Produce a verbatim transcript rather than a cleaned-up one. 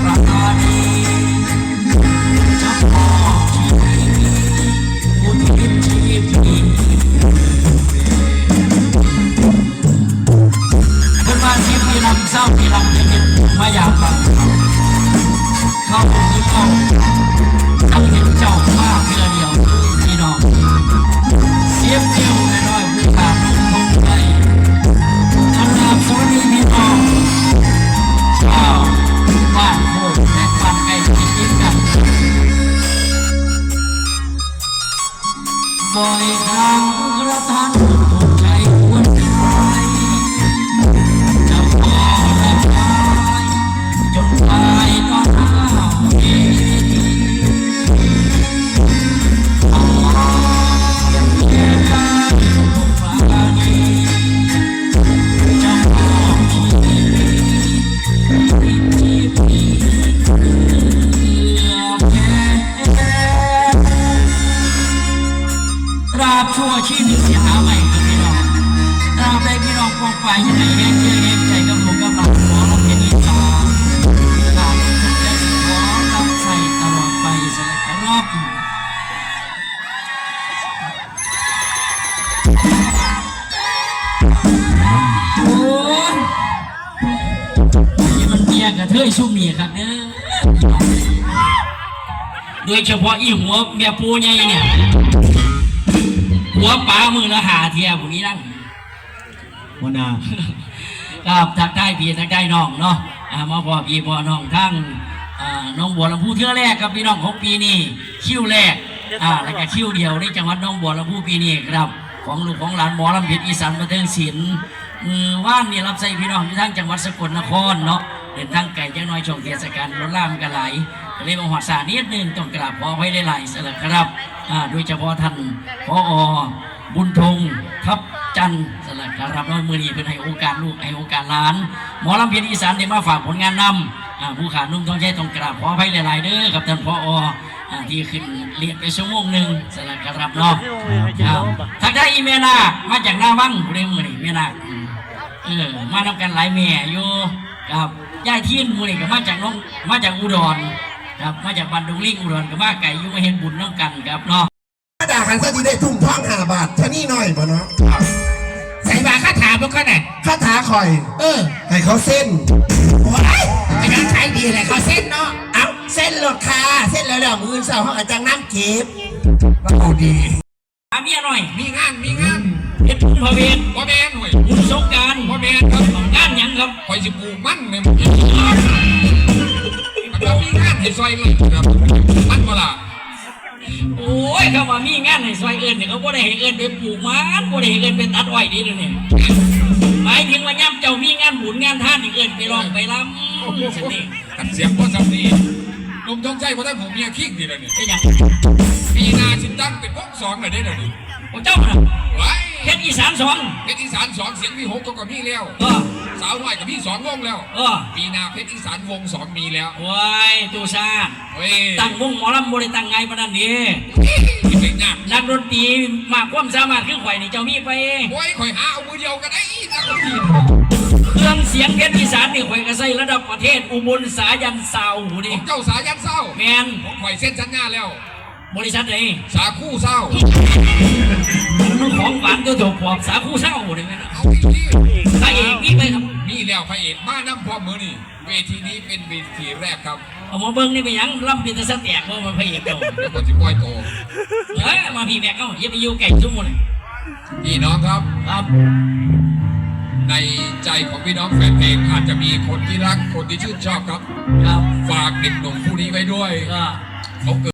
ประทานนี้เฉพาะที่อุทิศชีพนี้เพิ่นว่าสิบปีลำเศร้าปีลำจะเห็นมายามบังเขาคือเขาเขาเห็นเจ้ามาเทื่อเดียวพี่น้อง เสียบเกี่ยวน้อยๆผู้ขาดลงทงไว้กราบสวัสดีพี่น้องชาวบ้านโคกและบ้านใกล้ชิดกัน บ่อยครั้งกระทันถูกใจควรใจจะพอระทายจนตายต่อหน้าเวที ตราบชั่วชีวิตสิหาใหม่ครับพี่น้อง ตราบใดพี่น้องปองไปยังไงแห้งเชื่อแห้งใจกับหลวงกับหลานหมอเราเป็นอีสานตราบใดขอรับใส่ตลอดไปสำหรับ โอ้ย นี่มันเมียกระเทยซุ่มนี่ครับเด้อ โดยเฉพาะอีหัวเมียปูใหญ่เนี่ย หัวป๋ามือละหาเทียผู้นี้นั่น หัวหน้า ครับทักทายพี่ทักทายน้องเนาะ อ่า มาพ้อพี่พ้อน้องทั้ง อ่า หนองบัวลำพูเทื่อแรกครับพี่น้องของปีนี้ คิวแรก อ่า แล้วก็คิวเดียวในจังหวัดหนองบัวลำพูปีนี้ครับ ของลูกของหลานหมอลำเพชรอีสานบันเทิงศิลป์ มื้อวานนี่รับใช้พี่น้องอยู่ทางจังหวัดสกลนครเนาะ เดินทางไกลจักหน่อยช่วงเทศกาลรถลามันก็หลาย ก็เลยมาฮอดช้านิดนึง ต้องกราบขออภัยหลายๆ สำหรับครับ อ่า โดยเฉพาะท่าน ผอ. บุญทง ทับจันทร์ สำหรับครับเนาะ มื้อนี้เพิ่นให้โอกาสลูก ให้โอกาสหลาน หมอลำเพชรอีสานได้มาฝากผลงานนำ อ่า ผู้ขาหนุ่มทองชัยต้องกราบขออภัยหลายๆ เด้อครับท่าน ผอ. อ่า ที่ขึ้นเรียนไปชั่วโมงหนึ่ง สำหรับครับเนาะ ครับ ทักทายอีแม่นาค มาจากนาวัง ผู้ใดมื้อนี้แม่นาค อืม เออ มานำกันหลายแม่อยู่ ครับ ยายทีนมื้อนี้ก็มาจากหนอง มาจากอุดร ครับ มาจากบ้านดงลิงอุดร ก็มาไกลอยู่ มาเฮ็ดบุญนำกันครับเนาะ มาด่ากันซะสิได้ทุ่มทองห้าบาท เท่านี้หน่อยบ่เนาะ ใส่บาคาถาบ่ก็ได้ คาถาข่อย เออ ให้เขาเซ็น โอ้ย ไปนั่งขายดีเลยเขาเซ็นเนาะ เอ้า เซ็นโลดค่ะ เซ็นแล้วแล้วมื้ออื่นเช้าเฮาก็จั่งนำเก็บ เอาดี หาเมียหน่อย มีงาน มีงาน เฮ็ดบุญพระเวท บ่แม่นเว้ย บุญสงกรานต์ บ่แม่นครับ งานหยังครับ ข่อยสิปลูกมันแม่นบ่ มันบ่มีงานให้ซอยเลยครับ มันบ่ล่ะ โอ้ย คำว่ามีงานให้ซอยเอิ้นนี่ เขาบ่ได้ให้เอิ้นไปปลูกมัน บ่ได้ให้เอิ้นไปตัดอ้อยเด้เดี๋ยวนี้ หมายถึงว่ายามเจ้ามีงานบุญงานทานนี่ เอิ้นไปร้องไปรำซั่นนี่ คันเสียงบ่ส่ำนี้ หนุ่มทองชัยบ่ทันผูกเมียคิงติเดี๋ยวนี้ เป็นหยัง ปีหน้าสิตั้งเป็นวงสองแล้วเด้เดี๋ยวนี้ โอ้ เจ้าน่ะ ว้าย เพชรอีสานสอง เพชรอีสานสอง เสียงวิหคเขาก็มีแล้ว เออ สาวน้อยก็มีสองวงแล้ว เออ ปีหน้าเพชรอีสานวงสองมีแล้ว โอ้ย ตูซ่า เฮ้ย ตั้งวงหมอลำบ่ได้ตั้งง่ายปานนั้นเด้ สิเป็นยาก นักดนตรีมากความสามารถคือข่อยนี่เจ้ามีไป โอ้ย ข่อยหาเอามือเดียวก็ได้นักดนตรี เครื่องเสียงเพชรอีสานนี่ข่อยก็ใช้ระดับประเทศ อุบลสายันซาวด์นี่ ของเจ้าสายันซาวด์ แม่น ของข่อยเซ็นสัญญาแล้ว บริษัทไหน สาคูซาวด์ มันของหวานตัวโถปอบสาคูซาวด์นี่แม่น เอาอีกที พระเอกมีไปครับ มีแล้วพระเอกมานำพร้อมมื้อนี้ เวทีนี้เป็นเวทีแรกครับ เอามาเบิ่งนี่เป็นหยัง ลำเป็นตาสะแตกบ่ มันพระเอกเก่า เดี๋ยวก่อนสิปล่อยโต เอ้ย มาพี่แม็กเอ้า อย่าไปอยู่ใกล้ซุมมัน พี่น้องครับ ครับ ในใจของพี่น้องแฟนเพลงอาจจะมีคนที่รัก คนที่ชื่นชอบครับ ครับ ฝากเด็กหนุ่มผู้นี้ไว้ด้วย ก็ เขาเกิด